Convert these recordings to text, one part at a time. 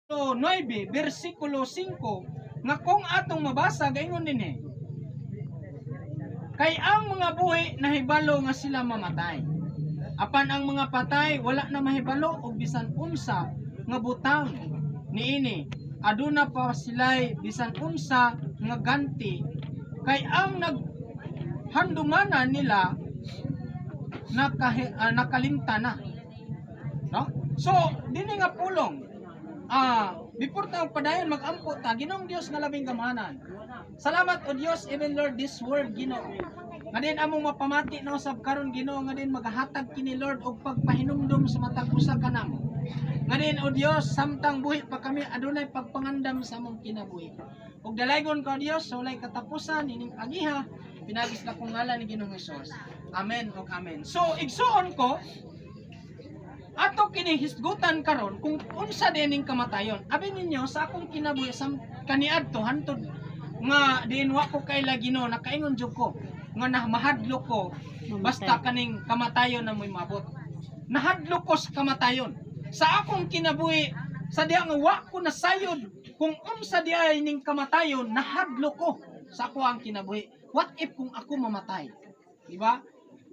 9 bersikulo 5 nga kung atong mabasa, gaingon dinhi, "Kay ang mga buhi nahibalo nga sila mamatay, apan ang mga patay wala na mahibalo og bisan unsa nga butang niini. Aduna pa sila'y bisan unsa nga ganti, kay ang naghandumanan nila nakalimta na," no? So dinhi nga pulong, before ta padayon, magampo ta. Ginoong Dios nga labing gamhanan, salamat, O Dios, even Lord, this word, Ginoo, nga din among mapamati na usab karon, Ginoo, nga din magahatag kini, Lord, og pagpahinumdom sa matag usa kanamo, nga din, O Dios, samtang buhi pa kami, adunay pagpangandam sa among kinabuhi. Ug dalaygon ka, O Dios, sa walay katapusan ining agiha pinaagi sa dakong ngalan ni Ginoong Hesus. Amen ug amen. So igsuon ko, ato kini hisgutan karon kung unsa din ning kamatayon. Abi ninyo, sa akong kinabuhi sa kaniadto hantod nga diin wa ko kaila Ginoo, nakaingon jud ko nga na mahadlok ko basta kaning kamatayon na mo'y mabot. Nahadlok ko sa kamatayon. Sa akong kinabuhi sa diha nga wa ko nasayod kung unsa di ay ning kamatayon, nahadlok ko sa ako ang kinabuhi. What if kung ako mamatay? Di ba?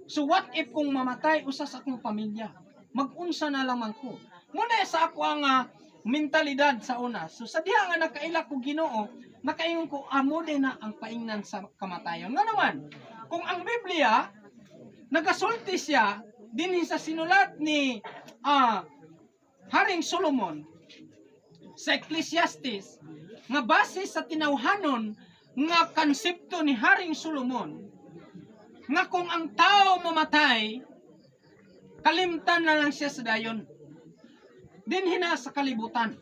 So what if kung mamatay usa sa akong pamilya? Mag-unsa na lamang ko? Muna sa ako ang mentalidad sa una. So sa diha nga nakaila ko Ginoo, nakaingon ko, amo din na ang paingnan sa kamatayon. Nga naman, kung ang Biblia nagasulti siya dinhi sa sinulat ni Haring Solomon sa Ecclesiastes, nga base sa tinawhanon nga konsepto ni Haring Solomon nga kung ang tao mamatay, kalimtan na lang siya sa dayon dinhi na sa kalibutan,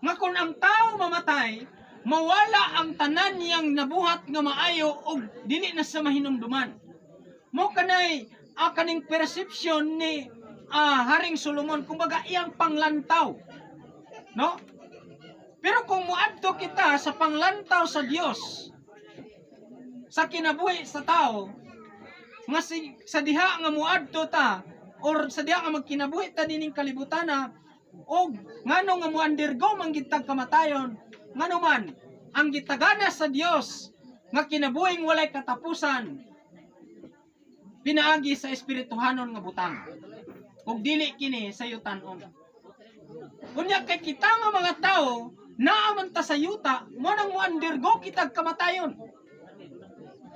nga kung ang tao mamatay, mawala ang tanan niyang nabuhat nga maayo og dili na sa mahinumduman. Mo kanay kaning perception ni Haring Solomon, kumbaga iyang panglantaw, no? Pero kung muadto kita sa panglantaw sa Dios sa kinabuhi sa tao, nga sa diha nga muadto ta or sa diha nga magkinabuhi ta dining kalibutana og ngano nga mo-undergo man gitag kamatayon, ngano man ang gitagana sa Dios nga kinabuhing walay katapusan pinaagi sa espirituhanon nga butang ug dili kini sa yutanon. Unya kay kita nga mga tao, naa man ta sa yuta, mo nang mo-undergo kitag kamatayon.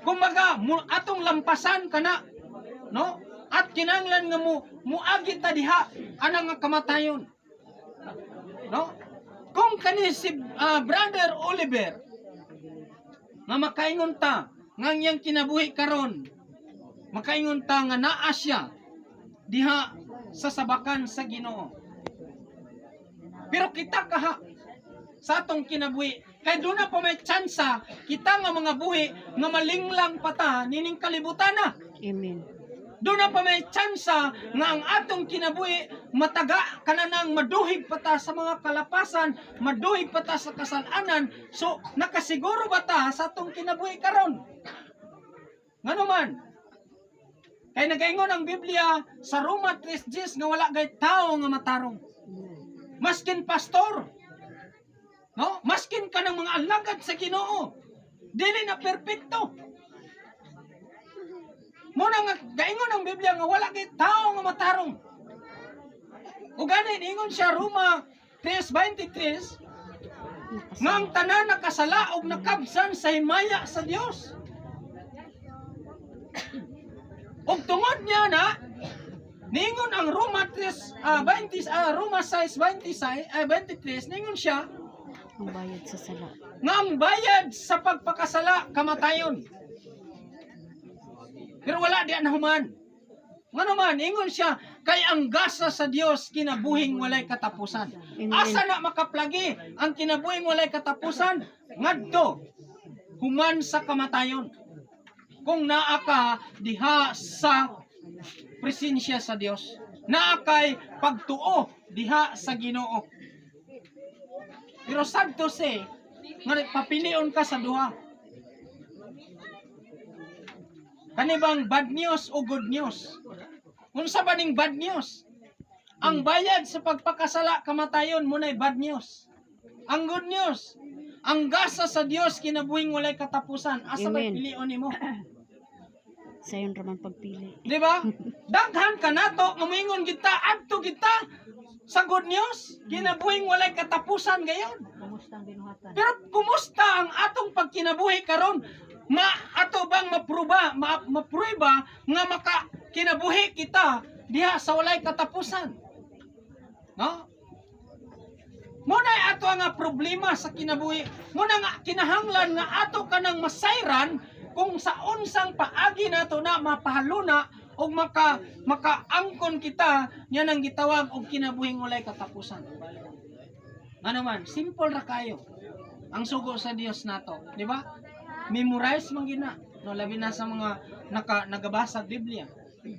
Kumbaga mo, atong lampasan kana, no? At kinanglan nga mo muagi ta diha ana nga kamatayon, no? Kung kani si Brother Oliver nga makaingon ta nga ang iyang kinabuhi karon, makaingon ta nga naa siya diha sa sabakan sa Ginoo, pero kita kaha sa atong kinabuhi, kay doon na pa may tsansa kita nga mga buhi nga malinglang pata nining kalibutan na. Amen. Doon na pa may tsansa nga ang atong kinabuhi mataga kananang maduhig pata sa mga kalapasan, maduhig pata sa kasalanan. So nakasiguro ba ta sa atong kinabuhi karon? Ngano man? Kay nagaingon ang Biblia sa Roma 3:10 nga wala gay tao nga matarong. Maskin pastor, no? Maskin ka ng mga alagad sa Ginoo, dili na perpekto. Muna nga gaingon ang Biblia nga wala kay tao nga matarong. O gani ingon siya Roma 3:23 nga ang tanan nakasala og nakabsan sa himaya sa Dios. Og tungod niya na ningon ang Roma 3 20 Roma 6:26 23, ningon siya Ang bayad sa sala. Nga ang bayad sa pagpakasala kamatayon. Pero wala di nahuman. Nga naman, ingon siya, kay ang gasa sa Dios kinabuhing walay katapusan. Amen. Asa na makaplagi ang kinabuhing walay katapusan? Ngadto, human sa kamatayon. Kung naa ka diha sa presensya sa Dios. Naa kay pagtuo diha sa Ginoo. Pero sad to say, nga papilion ka sa duha. Kani bang bad news o good news? Unsa ba ning bad news? Ang bayad sa pagpakasala kamatayon, muna'y bad news. Ang good news, ang gasa sa Dios, kinabuhing walay katapusan. Asa may Amen. pilion nimo? Sayon raman pagpili. Di ba? Daghan ka nato nga moingon kita, adto kita sa good news, kinabuhing walay katapusan gayon. Kumusta ang binuhatan? Pero kumusta ang atong pagkinabuhi karon? Ma ato bang mapruba, maprueba nga maka kinabuhi kita diha sa walay katapusan? No? Muna ato ang nga problema sa kinabuhi. Muna nga kinahanglan nga ato kanang masayran kung sa unsang paagi nato na mapahaluna og makaangkon kita niya nang gitawag og kinabuhing walay katapusan. Ano man, simple ra kayo ang sugo sa Dios nato, di ba? Memorize man gina, no, labi na sa mga nagabasa Biblia.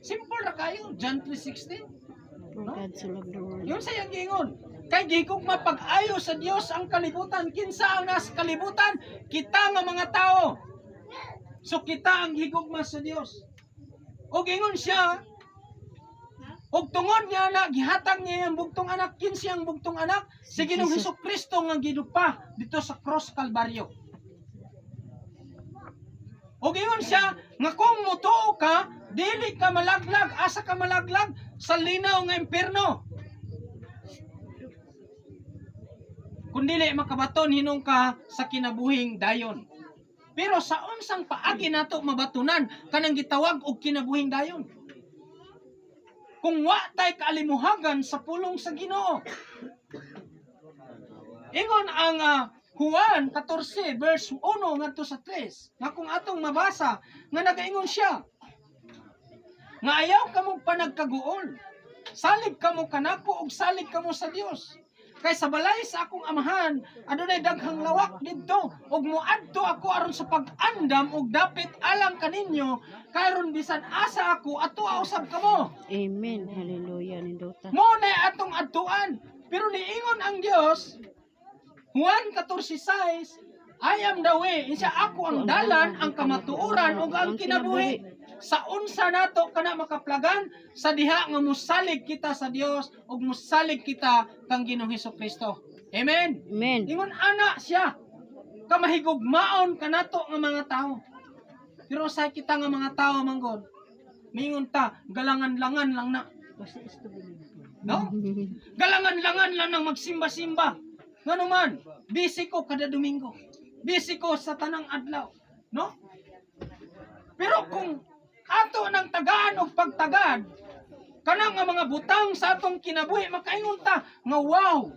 Simple ra kayo, John 3:16. For God so loved the world. Yun sa iyang giingon. Kay gihigugma pag-ayo sa Dios ang kalibutan. Kinsa ang nasa kalibutan? Kita nga mga tao. So kita ang higugma sa Dios. Og ingon siya, og tungod niya na gihatag niya ang bugtong anak, kinsa ang bugtong anak? Si Ginoong Jesus. Hesus Kristo nga gidupa dito sa cross Kalbaryo. Og ingon siya nga kung mutuo ka, dili ka malaglag, asa ka malaglag? Sa linaw nga impierno. Kung dili makabaton hinong ka sa kinabuhing dayon. Pero sa unsang paagi nato mabatunan kanang gitawag og kinabuhing dayon? Kung wa tay kaalimuhagan sa pulong sa Ginoo. Ingon ang Juan 14 verse 1 ngadto sa 3 nga kung atong mabasa nga nagaingon siya nga ayaw kamo panagkaguol, salig kamo kanako ug salig kamo sa Dios, kay sa balay sa akong amahan adunay daghang lawak didto, ug moadto ako aron sa pag-andam og dapit alang kaninyo, karon bisan asa ako, ato usab kamo. Amen. Hallelujah. Nindota. Mo na atong adtuan. Pero niingon ang Dios, Juan 14:6, "I am the way." Insa ako ang dalan, ang kamatuoran ug ang kinabuhi. Sa unsa nato kana makaplagan? Sa diha nga musalig kita sa Dios ug musalig kita kang Ginoong Kristo. Amen. Amen. Ingon ana siya kamahigugmaon kanato nga mga tao. Pero sa kita nga mga tao manggod, mingon ta galangan-langan lang na. Kasi is to believe. No? Galangan-langan lang ng magsimba-simba. Ngano man, busy ko kada Domingo. Busy ko sa tanang adlaw. No? Pero kung ato ng tagaan og pagtagad, kanang nga mga butang sa atong kinabuhi, makaingon ta nga wow,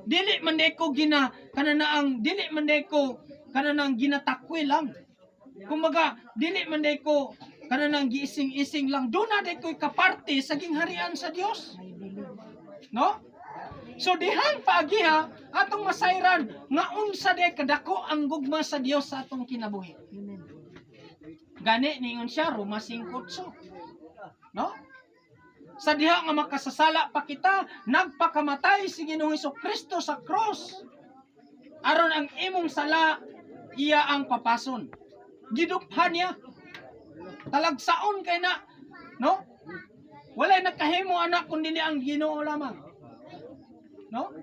dili man di ko gina kananaang, dili man di ko kananang ginatakwi lang. Kumbaga, dili man di ko kananang giising-ising lang. Doon na di ko'y kaparte sa gingharian sa Dios. I believe. No? So dihang paagiha atong masayran nga unsa day kadako ang gugma sa Dios sa atong kinabuhi. Amen. Gani ningon siya Roma 5:8. No? Sa diha nga makasasala pa kita, nagpakamatay si Ginoong Kristo sa cross. Aron ang imong sala iya ang papason. Giduphan niya. Talagsaon kay na, no? Walay nakahimo anak kun dili ang Ginoo lamang. No?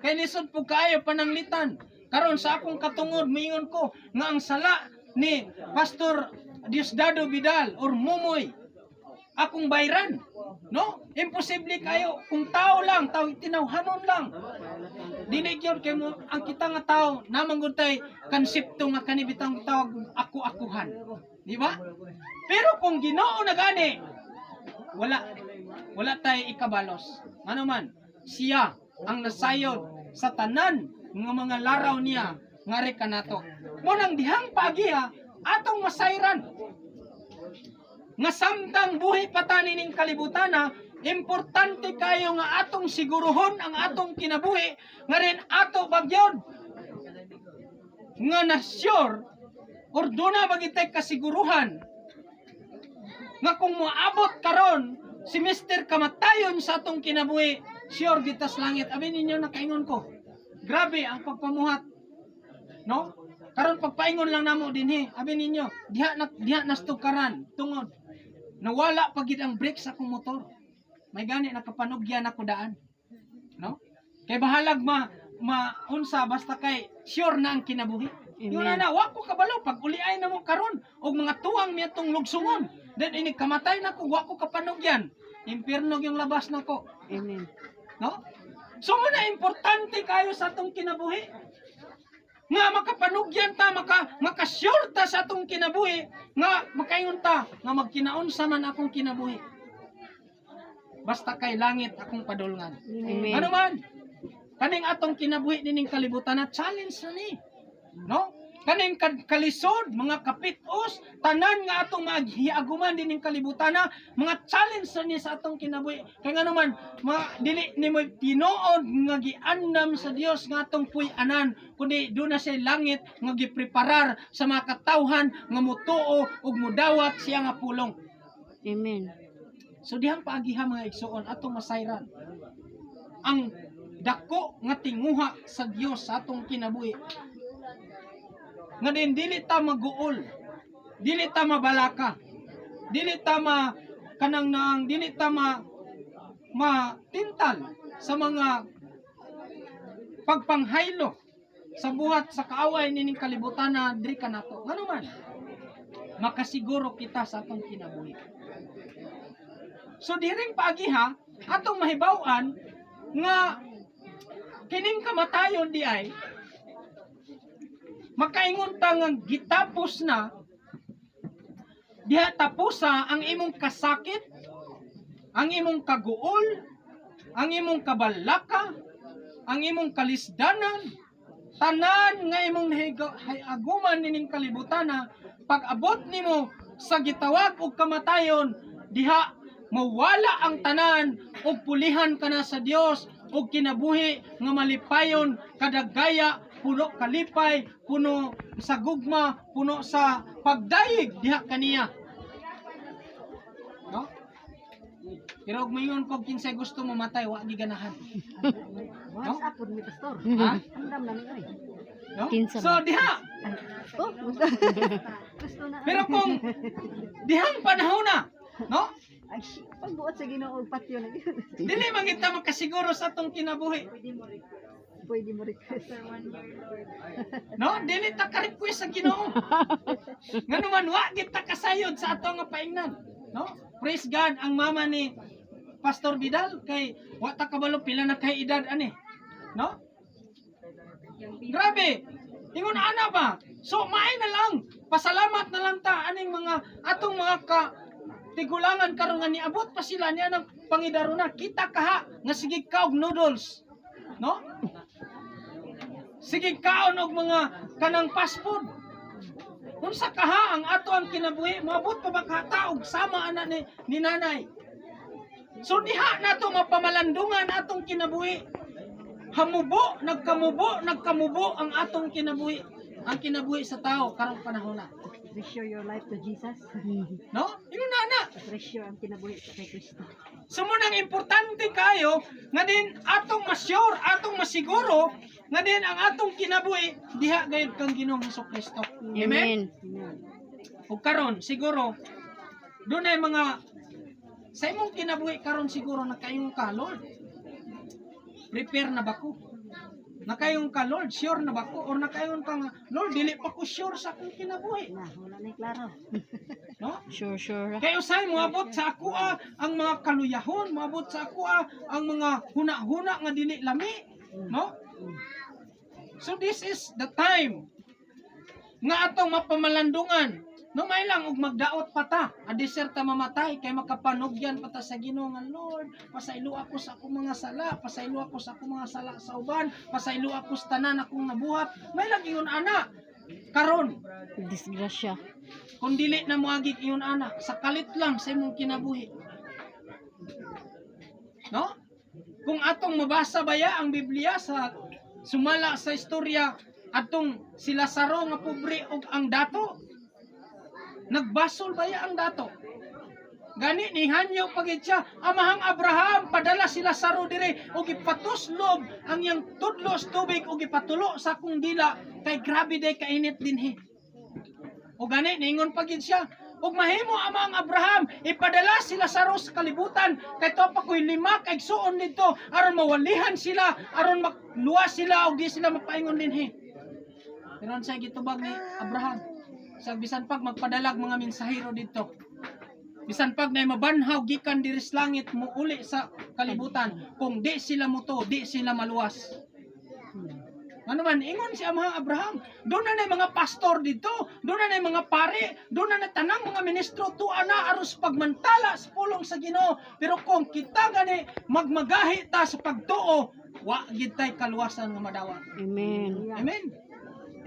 Kay lisod po kaayo pananglitan. Karon sa akong katungod miingon ko nga ang sala ni Pastor Diosdado Vidal or Mumoy akong bayran. No? Imposible kayo kung tao lang, tao tinawhanon lang. Dili gyud kay mo ang kita nga tao namang gud tay konsepto nga kani bitang tawag ako-akuhan. Di ba? Pero kung Ginoo na gani, wala wala tay ikabalos. Ano man, siya ang nasayod sa tanan nga mga laraw niya ngari kanato. Mo nang dihang paagiha atong masayran nga samtang buhi pa ta nining kalibutana, importante kayo nga atong siguruhon ang atong kinabuhi nga rin ato bagyod nga na sure or duna bagitay kasiguruhan nga kung moabot karon si Mr. Kamatayon sa atong kinabuhi, sure gitas langit. Abi ninyo, nakaingon ko. Grabe ang pagpamuhat. No? Karon pagpaingon lang namo dinhi. Abi ninyo, diha nastukaran tungod nawala pa gid ang brake sa akong motor. May gani nakapanugyan ako daan. No? Kay bahalag ma Maunsa, basta kay sure na ang kinabuhi. Yun Amen. na, wa ko kabalo pag uliay na mo karon og mga tuwang mi atong lugsungon. Then inig kamatay na ko, wa ko kapanugyan. Impierno yung labas nako. Amen. No? So mo na importante kayo sa atong kinabuhi. Nga makapanugyan ta, makasure ta sa atong kinabuhi, nga makaingon ta, nga magkinaunsa man akong kinabuhi. Basta kay langit akong padulngan. Amen. Ano man? Kaning atong kinabuhi nining kalibutan na challenge na ni. No? Kaning kalisod, mga kapitos, tanan nga atong maghiaguman dining kalibutan na mga challenge na ni sa atong kinabuhi. Kay nga naman, mga dili nimo tinuod nga giandam sa Dios nga atong puy-anan, kundi doon na siya langit nga gipreparar sa mga katawhan nga mutuo ug mudawat siya nga pulong. Amen. So dihang paagiha, mga igsuon, atong masayran ang dako nga tinguha sa Dios sa atong kinabuhi. Nga din dili ta maguol, dili ta mabalaka, dili ta ma kanang naang dili ta ma matintal sa mga pagpanghaylo sa buhat sa kaaway nining kalibutan na diri kanato. Ngano man makasiguro kita sa atong kinabuhi. So diring paagiha atong mahibaw-an nga kining kamatayon di ay makaingon ta nga gitapos na diha, tapusa ang imong kasakit, ang imong kaguol, ang imong kabalaka, ang imong kalisdanan, tanan nga imong aguman nining kalibutan na pag abot nimo sa gitawag og kamatayon, diha mawala ang tanan ug pulihan ka na sa Dios og kinabuhi nga malipayon, kadagaya, puno kalipay, puno sa gugma, puno sa pagdayeg diha kaniya, no? Pero og moingon ko kinsay gusto mamatay, wa giganahan. Was apod ni pastor. Ha? Andam na ni oy. No? Kinsa So ba? diha. Oh, gusto. Gusto na. Pero kung dihang panahon na, no? Ay, pagbuot sa Ginoo og patyo na yun. Dili man kita makasiguro sa atong kinabuhi. Pwede mo request. No? Dili ta ka-request sa Ginoo. Ngano man wa kita kasayod sa ato nga paingnan. No? Praise God ang mama ni Pastor Vidal kay wa ta kabalo pila na kay edad ani. No? Grabe. Ingon ana ba? So maay na lang. Pasalamat na lang ta aning mga atong mga ka tigulangan karon nga niabot pa sila niya ng pangidaruna. Kita kaha nga sige ka og noodles. No? Sige kaon og mga kanang fast food. Unsa kaha ang ato ang kinabuhi, moabot pa ba ka og sama ana ni nanay? So diha nato mapamalandungan atong kinabuhi. Hamubo, nagkamubo, nagkamubo ang atong kinabuhi. Ang kinabuhi sa tao karong panahon na. Treasure your life to Jesus. No? Ingon na na. Treasure ang kinabuhi sa kay Kristo. So mo nang importante kayo nga din atong masyur, atong masiguro nga din ang atong kinabuhi diha gayud kang Ginoong Kristo. Amen. Amen. Amen. Ug karon siguro dunay mga sa imong kinabuhi karon siguro nakaingon ka, "Lord, prepare na ba ko?" Nakaingon ka, "Lord, sure na ba ko?" Or nakaingon ka nga, "Lord, dili pa ko sure sa akong kinabuhi." Na, wala na klaro. No? Sure, sure. Kay usay moabot sa ako ang mga kaluyahon, moabot sa ako ang mga huna-huna nga dili lami, no? So this is the time nga atong mapamalandungan. No, may lang og magdaot pa ta, adiser ta mamatay kay makapanugyan pa ta sa Ginoo nga, "Lord, pasaylo ako sa akong mga sala, pasaylo ako sa akong mga sala sa uban, pasaylo ako sa tanan akong nabuhat." May lang ingon ana karon Disgrasya. Kung dili na moagi ingon ana sa kalit lang sa imong kinabuhi. No? Kung atong mabasa baya ang Biblia sa sumala sa istorya atong si Lazaro nga pobre ug ang dato, nagbasol baya ang dato. Gani nihanyo pagid siya, "Amahang Abraham, padala si Lazaro dire ug ipatuslob ang iyang tudlo sa tubig ug ipatulo sa akong dila kay grabe day kainit dinhi." O gani niingon pagid siya, Ug mahimo amang Abraham, ipadala si Lazaro sa kalibutan kay tuo pa ko'y lima ka igsuon didto aron mawalihan sila, aron makluwas sila ug di sila mapaingon dinhi. Pero unsay gitubag ni Abraham? Sa bisan pag magpadalag mga mensahero didto, bisan pag na mabanhaw gikan diri sa langit muuli sa kalibutan, kung di sila muto, di sila maluwas. Ano man, ingon si Amahang Abraham, doon na na mga pastor dito, doon na na mga pare, doon na na tanang mga ministro, tuwa na aros pagmantala sa pulong sa Ginoo. Pero kung kita gani magmagahi ta sa pagtuo, wa gid tay kaluwasan nga madawat. Amen. Amen.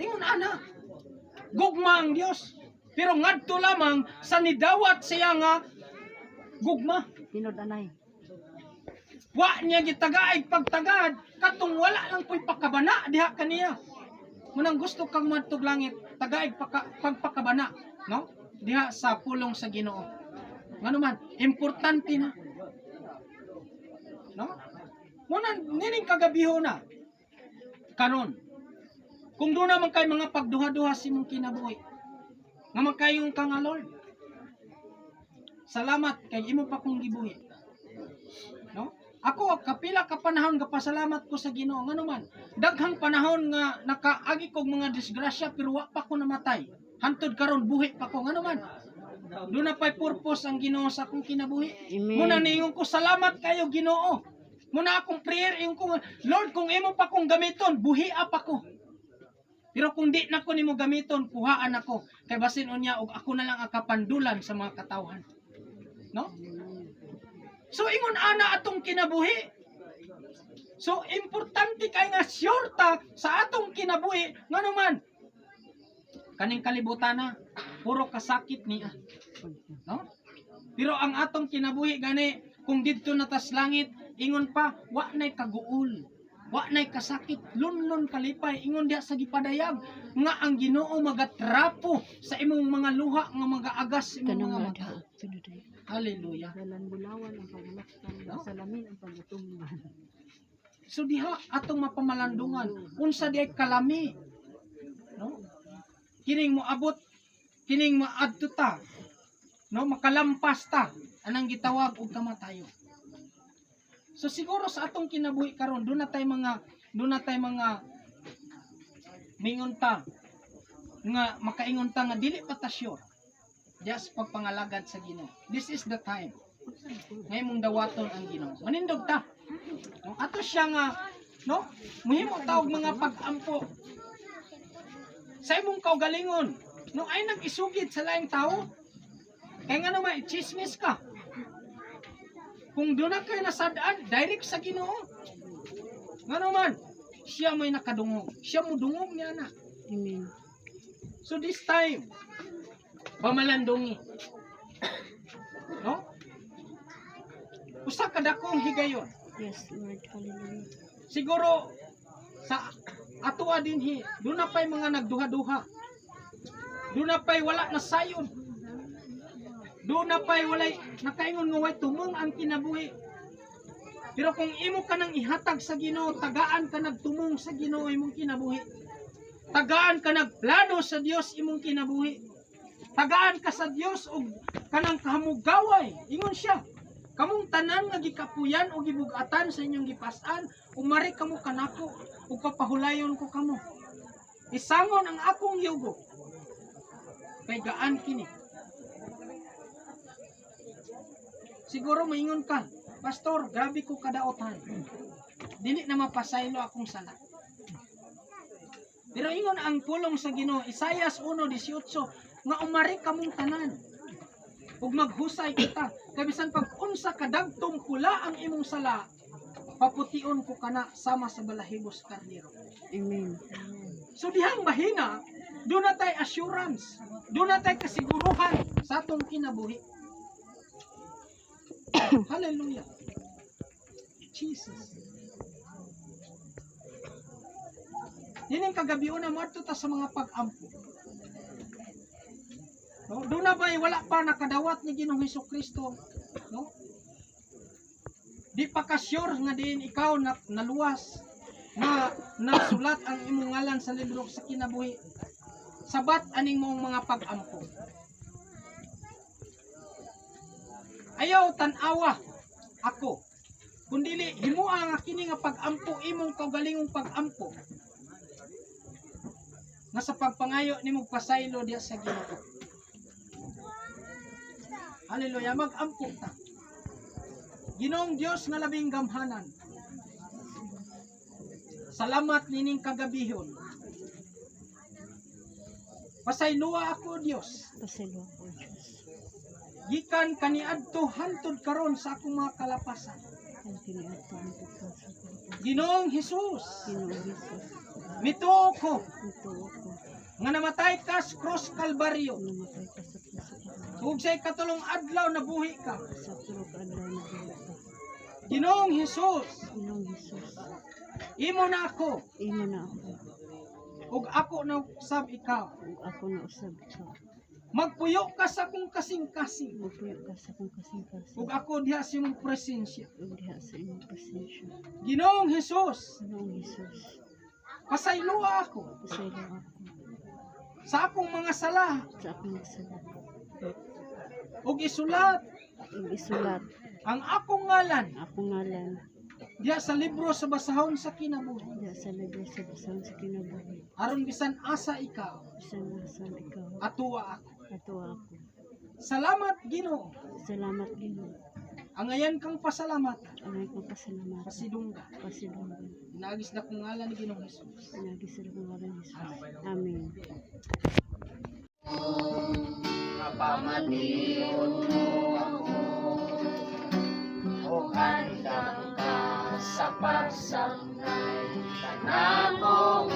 Ingon ana. Gugma ang Dios. Pero ngadto lamang sa nidawat siya nga gugma. Tinod anay. Wa niya gitagaig pagtagad katong wala lang po'y pakabana diha kaniya. Munang gusto kang madtog langit, tagaig pagpakabana, no? Diha sa pulong sa Ginoo. Ngano man, importante na. No? Muna nining kagabiho na. Karon. Kung doon naman kay mga pagduha-duha sa imong kinabuhi, nga magkayong ka nga, "Lord, salamat kay imo pa kong gibuhi." No? Ako kapila ka panahon gapasalamat ko sa Ginoo, ngano man daghang panahon nga nakaagi kog mga disgrasya pero wa pa ko namatay. Hantod karon buhi pa ko, ngano man doon na pa'y purpose ang Ginoo sa akong kinabuhi. Amen. Muna niingon ko, "Salamat kayo, Ginoo." Muna akong prayer ingon ko, "Lord, kung imo pa kong gamiton, buhi pa ko. Pero kung di na ko nimo gamiton, kuhaan ako kay basin unya og ako na lang ang kapandulan sa mga katawhan." No? So ingon ana atong kinabuhi. So importante kay nga sure ta sa atong kinabuhi, ngano man kaning kalibutan na puro kasakit niya. No? Pero ang atong kinabuhi gani kung didto na tas langit, ingon pa wa nay kaguol. Wa nay kasakit, lunlon kalipay, ingon diha sa gipadayag nga ang Ginoo magatrapo sa imong mga luha nga magaagas sa imong Kanang mga mata. mga pinuday. Hallelujah. Dalan bulawan ang paglaktan, No? salamin ang pagatumban. So diha atong mapamalandungan unsa diay kalami, no? Kining moabot, kining maadto ta, no, makalampas ta anang gitawag og kamatayon. So siguro sa atong kinabuhi karon doon na tay mga mingon ta nga makaingon ta nga dili pa ta sure just pagpangalagad sa Ginoo. This is the time ngay mong dawaton ang Ginoo. Manindog ta. No, ato siya nga, no, muhimo ta og mga pag-ampo sa imong kaugalingon. No, ay nag-isugid sa laing tao. Kay nga naman, chismis ka. Kung doon na kayo nasadaan, direct sa Ginoo. Nga naman, siya may nakadungog. Siya mo dungog niya na. Amen. So this time, pamalandungi. No? Usa ka dakong higayon. Yes, Lord. Hallelujah. Siguro sa atoa dinhi, doon na pa'y mga nagduha-duha. Doon na pa'y wala na sayon. Doon na pa'y walay nakaingon nga way tumong ang kinabuhi. Pero kung imo ka nang ihatag sa Ginoo, tagaan ka nagtumong sa Ginoo imong kinabuhi. Tagaan ka nagplano sa Dios imong kinabuhi. Tagaan ka sa Dios og kanang kahamugaway. Ingon siya, "Kamong tanan nga gikapuyan o gibugatan sa inyong gipas-an, umari kamo kanako ug papahulayon ko kamo. Isangon ang akong yugo. Kay gaan kini." Siguro maingon ka, "Pastor, grabe ko kadaotan. Dili na mapasaylo akong sala." Pero ingon ang pulong sa Ginoo, Isaias 1:18, nga umari kamong tanan ug maghusay kita kay bisan pag unsa kadagtom pula ang imong sala, papution ko kana sama sa balahibos karnero. Amen. So dihang mahina, doon na tay assurance, doon na tay kasiguruhan sa atong kinabuhi. Hallelujah. Jesus. Nining kagabi una moadto ta sa mga pag-ampo. No, doon na ba'y wala pa nakadawat ni Ginoong Hesus Kristo, no? Di pa ka sure nga diin ikaw na, naluwas na nasulat ang imong ngalan sa libro sa kinabuhi. Sabat aning mong mga pag-ampo. Ayaw tan-awa ako. Kundili himua nga kini nga pag-ampo imong kaugalingong pag-ampo. Nga sa pagpangayo nimo pasaylo diha sa Ginoo. Hallelujah, mag-ampo ta. Ginoong Dios nga labing gamhanan. Salamat nining kagabihon. Pasayloa ako, Dios. Pasaylo ako, Diyos. Gikan kaniadto hantod karon sa akong mga kalapasan. Ang kiniadto ang pagkasa ko. Ginoong Hesus, Ginoong Jesus, mituo ko mituo ko. nga namatay ka sa cross Kalbaryo. Namatay ka sa krus Kalbaryo. Ug sa ikatulong adlaw nabuhi ka. Sa tulo ka adlaw nabuhi ka. Ginoong Hesus, Ginoong Jesus, imo na ako imo na ako. ug ako na usab ikaw. Ug ako na usab ikaw. Magpuyo ka sa akong kasing-kasing Magpuyo ka sa akong kasing-kasing. ug ako diha sa imong presensya. Ug diha sa imong presensya. Ginoong Hesus, Ginoong Jesus, pasayloa ako pasaylo ako sa akong mga sala sa akong mga sala. ug isulat Ug isulat ang akong ngalan ang akong ngalan diha sa libro sa basahon sa kinabuhi. diha sa libro sa basahon sa kinabuhi. Aron bisan asa ikaw, Bisan asan ikaw, atuwa ako. atuwa ako. Salamat, Ginoo. Salamat, Ginoo. Angayan kang pasalamat, Angay kong pasalamatan. pasidungga. Pasidunggan. Pinaagi sa dakong ngalan ni Ginoong Hesus. Pinaagi sa dakong ngalan ni Jesus. Amen. Pamation mo ako o andam ka sa pagsanay kanako.